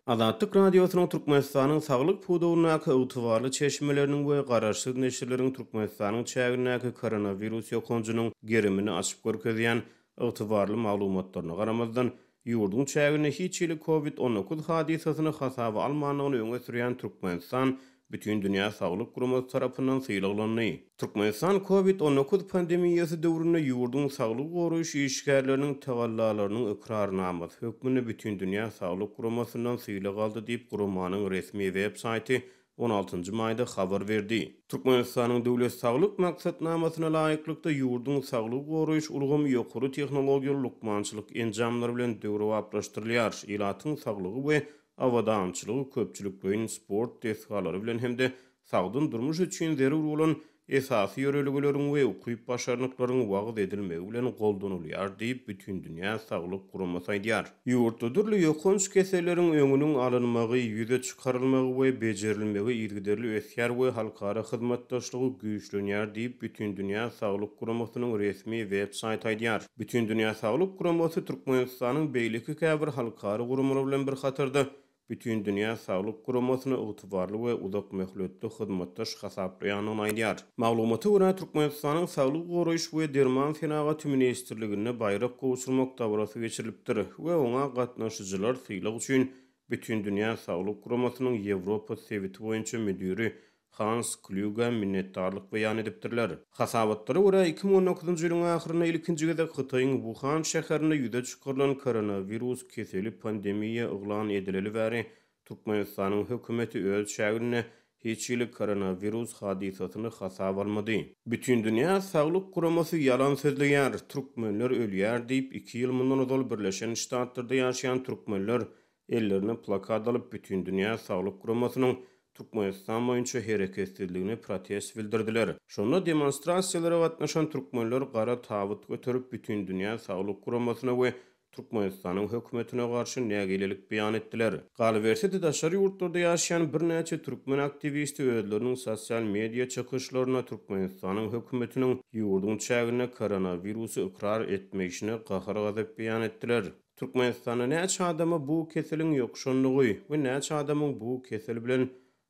Azatlyk Radiosynyň Türkmenistanyň saglyk pudagyndaky ygtybarly çeşmeleriniň we garaşsyz neşirleriň Türkmenistanyň çägindäki koronawirus ýokanjynyň gerimini açyp görkezýän ygtybarly maglumatlaryna garamazdan, ýurduň çäginde hiç hili Covid 19 hadysasyny hasaba almandygyny öňe sürýän Türkmenistan Bütindünýä Saglyk Guramasy tarapyndan sylaglandy. Türkmenistan Covid 19 pandemiýasy döwründe ýurduň saglygy goraýyş işgärleriniň tagallalarynyň ykrarnamasy hökmünde Bütindünýä Saglyk Guramasyndan sylag aldy diýip, guramanyň resmi web saýty on altynjy maýda habar berdi. Türkmenistanyň Döwlet saglyk maksatnamasyna laýyklykda, ýurduň saglygy goraýyş ulgamy ýokary tehnologiýaly lukmançylyk enjamlary bilen döwrebaplaşdyrylýar, ilatyň saglygy we abadançylygy köpçülikleýin sport desgalary bilen hem-de sagdyn durmuş üçin zerur bolan esasy ýörelgeleriň we ukyp-başarnyklaryň wagyz edilmegi bilen goldanylýar diýip, Bütindünýä saglyk guramasy aýdýar. Ýurtda dürli ýokanç keselleriň öňüniň alynmagy, ýüze çykarylmagy we bejerilmegi yzygiderli ösýär we halkara hyzmatdaşlygy güýçlenýär diýip, Bütindünýä saglyk guramasynyň resmi web-saýty aýdýar. Bütindünýä saglyk guramasy Türkmenistanyň beýleki käbir halkara guramalary bilen bir hatarda Bütindünýä saglyk guramasyny ygtybarly we uzak möhletli hyzmatdaş hasaplaýandygyny aýdýar. Maglumata görä, Türkmenistanyň Saglygy goraýyş we derman senagaty ministrliginde baýrak gowşurmak dabarasy geçirilipdir we oňa gatnaşyjylar sylag üçin Bütindünýä saglyk guramasynyň Ýewropa sebiti boýunça müdiri Hans Klýuge minnetdarlyk beýan edipdirler. Hasabatlara görä, 2019-njy ýylyň ahyrynda ilkinji gezek Hytaýyň Wuhan şäherinde ýüze çykarylan koronawirus keseli pandemiýa yglan edileli bäri Türkmenistanyň hökümeti öz çäginde hiç hili koronawirus hadysasyny hasaba almady. Bütindünýä saglyk guramasy ýalan sözleýär, türkmenler ölýär diýip, iki ýyl mundan ozal Birleşen Ştatlarda ýaşaýan türkmenler ellerine plakat alyp Bütindünýä Saglyk Guramasynyň Türkmenistan boýunça hereketsizligine protest bildirdiler. Şonda demonstrasiýalara gatnaşan türkmenler gara tabyt göterip Bütindünýä Saglyk Guramasyna we Türkmenistanyň hökümetine garşy nägilelik beýan etdiler. Galyberse-de daşary ýurtlarda ýaşaýan birnäçe türkmen aktiwisti özleriniň sosial media çykyşlarynda Türkmenistanyň hökümetiniň ýurduň çäginde koronawirusy ykrar etmeýşine gahar-gazap beýan etdiler. Türkmenistanda näçe adama bu keseliň ýokuşandygy we näçe adamyň bu kesel bilen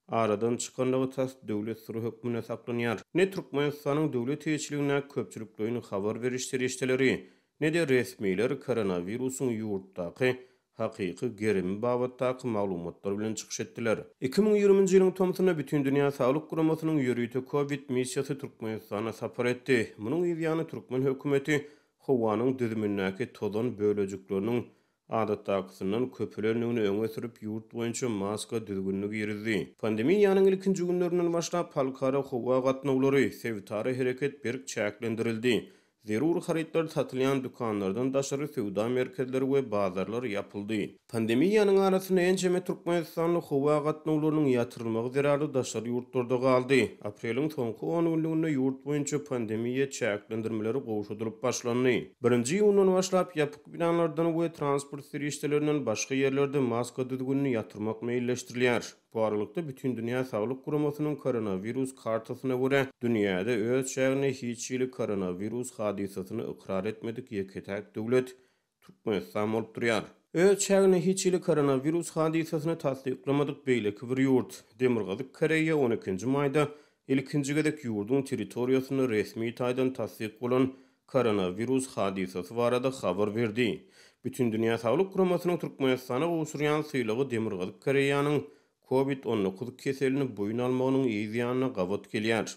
aradan çykandygy tas döwlet syry hökmünde saklanýar. Ne Türkmenistanyň döwlet eýeçiligindäki köpçülikleýin habar beriş serişdeleri, ne-de resmiler koronawirusyň ýurtdaky hakyky gerimi babatdaky maglumatlar bilen çykyş etdiler. 2020-nji ýylyň tomsunda Bütindünýä Saglyk Guramasynyň ýörite kowid missiýasy Türkmenistana sapar etdi. Munuň yzýany türkmen hökümeti howanyň düzümindäki tozan bölejikleriniň adatdakysyndan köpelendigini öňe sürüp, ýurt boýunça maska düzgünini girizdi. Pandemiýanyň ilkinji günlerinden başlap, halkara howa gatnawlary, sebitara hereket berk çäklendirildi. Zerur harytlar satylýan dükanlardan daşary söwda merkezleri we bazarlar ýapyldy. Pandemiýanyň arasynda ençeme türkmenistanly howa gatnawlarynyň ýatyrylmagy zerarly daşary ýurtlarda galdy. Apreliň soňky on günlüginde ýurt boýunça pandemiýa çäklendirmeleri gowşadylyp başlandy. Birinji iýundan başlap ýapyk binalardan we transport serişdelerinden başga ýerlerde maska düzgünini ýatyrmak meýilleşdirilýär. Bu aralykda, Bütindünýä Saglyk Guramasynyň koronawirus kartasyna görä, dünýäde öz çäginde hiç hili koronawirus hadysasyny ykrar etmedik ýeke-täk döwlet Türkmenistan bolup durýar. Öz çäginde hiç hili koronawirus hadysasyny tassyklamadyk beýleki bir ýurt, Demirgazyk Koreýa on ikinji maýda ilkinji gezek ýurduň territoriýasynda resmi taýdan tassyk bolan koronawirus hadysasy barada habar berdi. Bütindünýä Saglyk Guramasynyň Türkmenistana gowşurýan sylagy Demirgazyk Koreýanyň Covid 19 keselini boýun almagynyň yz ýanyna gabat gelýär.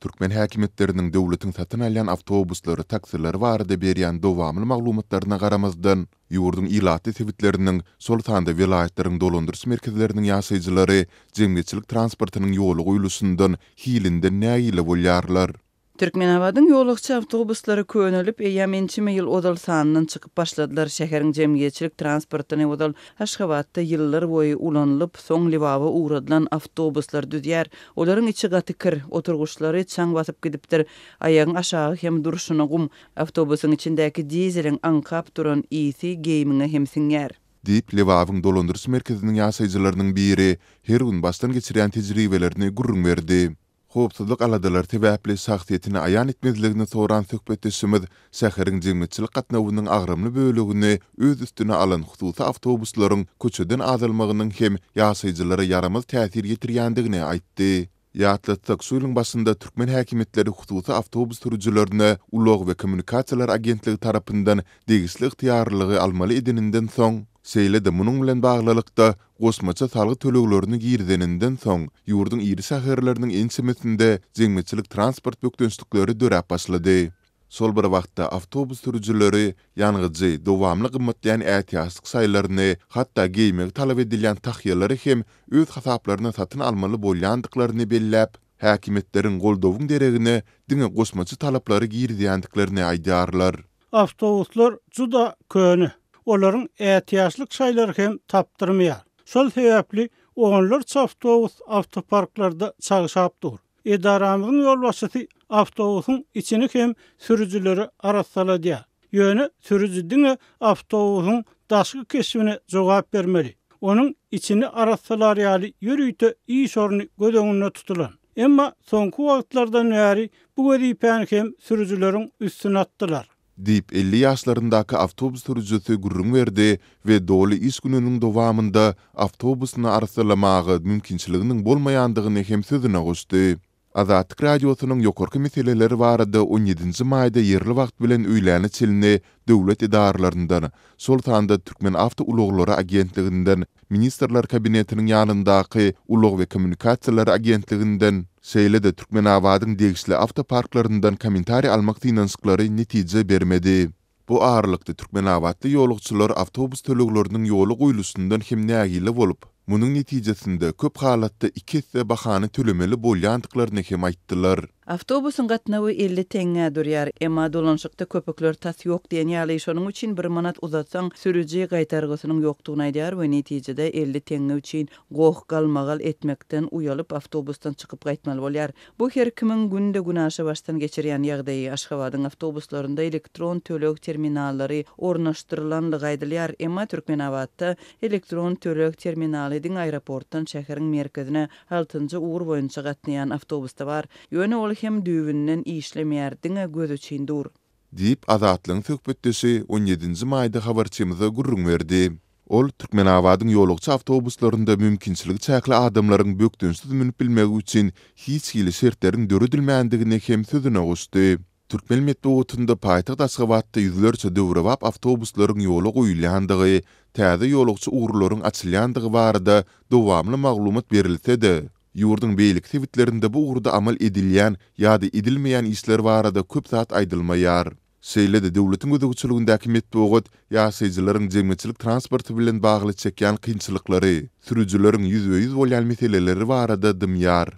Türkmen häkimiýetleriniň döwletiň satyn alýan awtobuslary, taksileri barada berýän dowamly maglumatlaryna garamazdan, ýurduň ilatly sebitleriniň, şol sanda welaýatlaryň dolandyryş merkezleriniň ýaşaýjylary jemgyýetçilik transportynyň ýola goýluşyndan, hilinden nägile bolýarlar. Türkmenabadyň ýolagçy awtobuslary könelip, eýýäm ençeme ýyl ozal sandan çykyp başladylar. Şäheriň jemgyýetçilik transportyny ozal Aşgabatda ýyllar boýy ulanylyp, soň Lebaba ugradylan awtobuslar düzýär. Olaryň içi gaty kir, oturgyçlary çaň basyp gidipdir, aýagyň aşagy hem durşuna gum. Awtobusyň içindäki dizeliň aňkap duran ysy geýimiňe hem siňýär. Diýip, Lebabyň dolandyryş merkeziniň ýaşaýjylarynyň biri her gün başdan geçirýän tejribelerini gürrüň berdi. Howpsuzlyk aladalary sebäpli şahsyýetini aýan etmezligini soran söhbetdeşimiz şäheriň jemgyýetçilik gatnawynyň agramly bölegini öz üstüne alan hususy awtobuslaryň köçeden azalmagynyň hem ýaşaýjylara ýaramaz täsir ýetirýändigini aýtdy. Ýatlatsak, şu ýylyň başynda türkmen häkimiýetleri hususy awtobus sürüjilerine Ulag we kommunikasiýalar agentligi tarapyndan degişli ygtyýarlylygy almaly edeninden soň, şeýle-de munuň bilen baglylykda, goşmaça salgyt töleglerini girizeninden soň, ýurduň iri şäherleriniň ençemesinde jemgyýetçilik transport bökdençlikleri döräp başlady. Şol bir wagtda, awtobus sürüjileri ýangyjy, dowamly gymmatlaýan ätiýaçlyk şaýlaryny, hatda geýmegi talap edilýän tahýalary hem öz hasaplaryna satyn almaly bolýandyklaryny belläp, häkimiýetleriň goldawyň deregine diňe goşmaça talaplary girizýändiklerini aýdýarlar. Awtobuslar juda köne. Olaryň ätiýaçlyk şaýlary hem tapdyrmaýar. Şol sebäpli onlarça awtobus awtoparklarda çagşap dur. Edaramyzyň ýolbaşçysy awtobusyň içini hem sürüjilere arassaladýar. Ýöne sürüji diňe awtobusyň daşky keşbine jogap bermeli. Onuň içini arassalar ýaly ýörite iş orny göz öňünde tutulan. Emma soňky wagtlardan bäri bu wezipäni hem sürüjileriň üstüne atdylar. Diýip, 50 ýaşlaryndaky awtobus sürüjisi gürrüň berdi we doly iş gününiň dowamynda awtobusyny arassalamaga mümkinçiliginiň bolmaýandygyny hem sözüne goşdy. Azatlyk Radiosynyň ýokarky meseleler barada on ýedinji maýda ýerli wagt bilen öýläne çenli döwlet edaralaryndan, şol sanda Türkmenawtoulaglary agentliginden, Ministrler Kabinetiniň ýanyndaky Ulag we kommunikasiýalar agentliginden, şeýle-de Türkmenabadyň degişli awtoparklaryndan kommentariý almak synanyşyklary netije bermedi. Bu aralykda, türkmenabatly ýolagçylar awtobus tölegleriniň ýola goýluşyndan hem nägile bolup, munuň netijesinde köp halatda iki esse bahany tölemeli bolýandyklaryny hem aýtdylar. Awtobusyň gatnawy 50 teňňä durýar. Emma dolanyşykda köpükler tas ýok diýen ýaly, şonuň üçin bir manat uzatsaň, sürüji gaýtargysynyň ýokdugyny aýdýar we netijede 50 teňňe üçin goh-galmagal etmekden uýalyp, awtobusdan çykyp gaýtmaly bolýar. Bu her kimiň günde-günaşa başdan geçirýän ýagdaýy. Aşgabadyň awtobuslarynda elektron töleg terminallary ornaşdyrylanlygy aýdylýar. Emma Türkmenabatda elektron töleg terminaly diňe aeroportdan şäheriň merkezine Altynjy ugur boýunça gatnaýan awtobusda bar. Ýöne ol hem düýbünden işlemeýär, diňe göz üçin dur. Diýip, Azatlygyň söhbetdeşi on ýedinji maýda habarçymyza gürrüň berdi. Ol Türkmenabadyň ýolagçy awtobuslarynda mümkinçiligi çäkli adamlaryň bökdençsiz münüp bilmegi üçin hiç hili şertleriň döredilmändigini hem sözüne goşdy. Türkmen metbugatynda paýtagt Aşgabatda ýüzlerçe döwrebap awtobuslaryň ýola goýulýandygy, täze ýolagçy ugurlaryň açylýandygy barada dowamly maglumat berilse-de, ýurduň beýleki sebitlerinde bu ugurda amal edilýän ýa-da edilmeýän işler barada köp zat aýdylmaýar. Şeýle-de döwletiň gözegçiligindäki metbugat ýaşaýjylaryň jemgyýetçilik transporty bilen bagly çekýän kynçylyklary, sürüjileriň ýüzbe-ýüz bolýan meseleleri barada dymýar.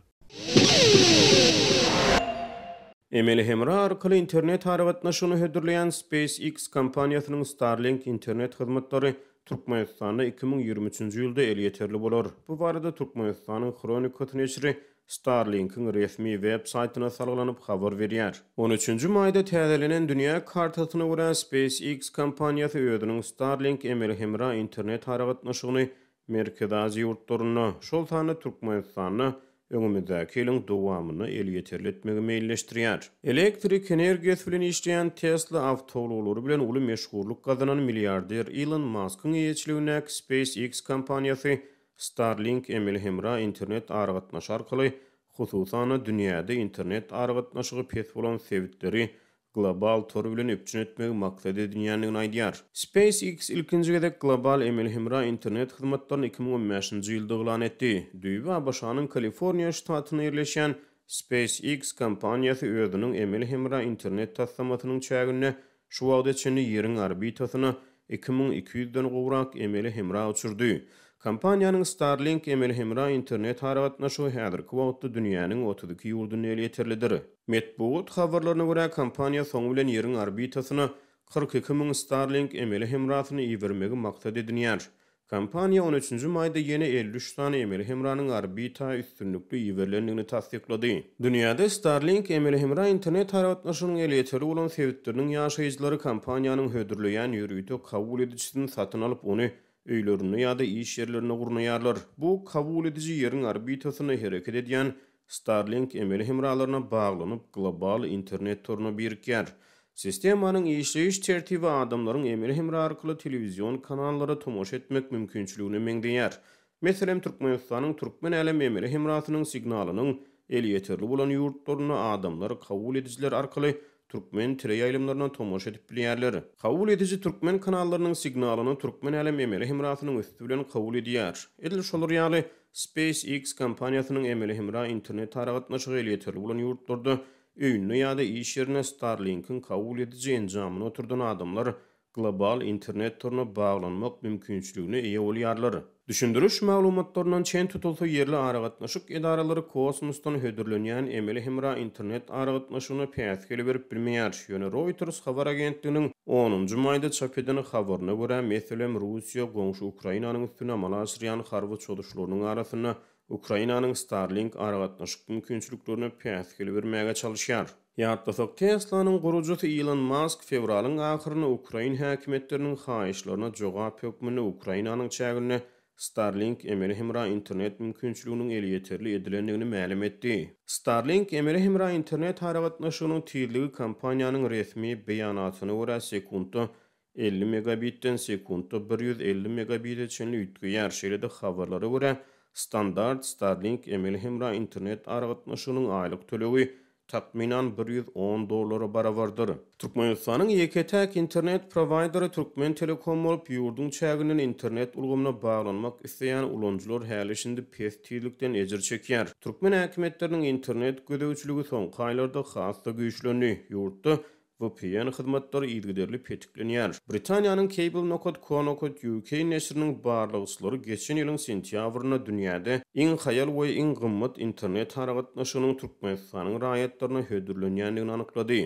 Emeli hemra arkaly internet aragatnaşygyny hödürleýän SpaceX kompaniýasynyň Starlink internet hyzmatlary Türkmenistanda 2023-nji ýylda elýeterli bolar. Bu barada Türkmenistanyň Hronikasy neşiri Starlink-iň resmi web saýtyna salgylanyp habar berýär. On üçünji maýda täzelenen dünýä kartasyna görä, SpaceX kompaniýasy özüniň Starlink emeli hemra internet aragatnaşygyny Merkezi Aziýa ýurtlarynda, şol sanda Türkmenistanda öňümizdäki ýylyň dowamynda elýeterli etmegi meýilleşdirýär. Elektrik energiýasy bilen işleýän Tesla awtoulaglary bilen uly meşhurlyk gazanan milliarder Ilon Maskyň eýeçiligindäki SpaceX kompaniýasy Starlink emeli hemra internet aragatnaşy arkaly, hususan-da, dünýäde internet aragatnaşygy pes bolan sebitleri global tor bilen üpjün etmegi maksat edinýändigini aýdýar. SpaceX ilkinji gezek global emeli hemra internet hyzmatlaryny 2015-nji ýylda yglan etdi. Düýbi ABŞ-nyň Kaliforniýa ştatynda ýerleşýän SpaceX kompaniýasy özüniň emeli hemra internet taslamasynyň çäginde şu wagta çenli Ýeriň orbitasyna 2200 den gowrak emeli hemra uçurdy. Kompaniýanyň Starlink emeli hemra internet aragatnaşygy häzirki wagtda dünýäniň 32 ýurdunda elýeterlidir. Metbugat habarlaryna görä, kompaniýa soňy bilen Ýeriň orbitasyna 42 000 Starlink emeli hemrasyny ibermegi maksat edinýär. Kompaniýa on üçünji maýda ýene 53 sany emeli hemranyň orbita üstünlikli iberilendigini tassyklady. Dünýäde Starlink emeli hemra internet aragatnaşygynyň elýeterli bolan sebitleriniň ýaşaýjylary kompaniýanyň hödürleýän ýörite kabul edijisini satyn alyp, ony öýlerinde ýa-da iş ýerlerinde gurnaýarlar. Bu kabul ediji Ýeriň orbitasynda hereket edýän. Starlink emeli hemralaryna baglanyp, global internet toruna birikýär. Sistemanyň işleýiş tertibi adamlaryň emeli hemra arkaly telewizion kanallara tomaşa etmek mümkinçiligine meňzeýär. Meselem, Türkmenistanyň Türkmen älem emeli hemrasynyň signalynyň elýeterli bolan ýurtlarynda adamlar kabul edijiler arkaly türkmen teleýaýlymlaryna tomaşa edip bilýärler. Kabul ediji türkmen kanallarynyň signalyny Türkmen älem emeli hemrasynyň üsti bilen kabul edýär. Edil şolar ýaly, SpaceX kompaniýasynyň emeli hemra internet aragatnaşygy elýeterli bolan ýurtlarda öýünde ýa-da iş ýerinde Starlink-iň kabul ediji enjamyny oturdan adamlar global internet toruna baglanmak mümkinçiligine eýe bolýarlar. Düşündiriş maglumatlaryndan çen tutulsa, ýerli aragatnaşyk edaralary kosmosdan hödürlenýän emeli hemra internet aragatnaşygyna päsgel berip bilmeýär. Ýöne Reuters habar agentliginiň onunjy maýda çap eden habaryna görä, meselem, Russiýa goňşy Ukrainanyň üstüne amala aşyrýan harby çozuşlarynyň arasynda Ukrainanyň Starlink aragatnaşyk mümkinçiliklerine päsgel bermäge çalyşýar. Ýatlasak, Tesla-nyň gurujysy Ilon Mask fewralyň ahyrynda ukrain häkimiýetleriniň haýyşlaryna jogap hökmünde Ukrainanyň çäginde Starlink emeli hemra internet mümkinçiliginiň elýeterli edilendigini mälim etdi. Starlink emeli hemra internet aragatnaşygynyň tizligi kompaniýanyň resmi beýanatyna görä sekuntda 50 megabitden sekuntda 150 megabite çenli üýtgeýär. Şeýle-de habarlara görä, standart Starlink emeli hemra internet aragatnaşygynyň aýlyk tölegi takmynan 110 dollara barabardyr. Türkmenistanyň ýeke-täk internet prowaýderi Türkmentelekom bolup, ýurduň çäginden internet ulgamyna baglanmak isleýän ulanyjylar häli-şindi pes tizlikden ejir çekýär. Türkmen häkimiýetleriniň internet gözegçiligi soňky aýlarda has-da güýçlendi. Ýurtda VPN hyzmatlary yzygiderli petiklenýär. Britaniýanyň Cable nokat co nokat uk neşiriniň barlagçylary geçen ýylyň sentýabrynda dünýäde iň haýal we iň gymmat internet aragatnaşygynyň Türkmenistanyň raýatlaryna hödürlenýändigini anyklady.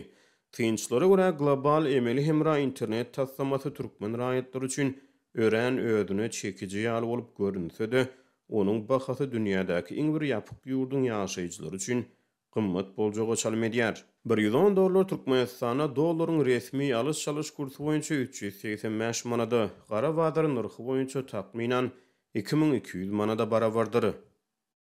Synçylara görä, global emeli hemra internet taslamasy türkmen raýatlary üçin örän özüne çekiji ýaly bolup görünse-de, onuň bahasy dünýädäki iň bir ýapyk ýurduň ýaşaýjylary üçin gymmat boljaga çalym edýär. 110 dollar Türkmenistanda dollaryň resmi alyş-çalyş kursy boýunça 385 manada, gara bazar nyrhy boýunça takmynan 2200 manada barabardyr.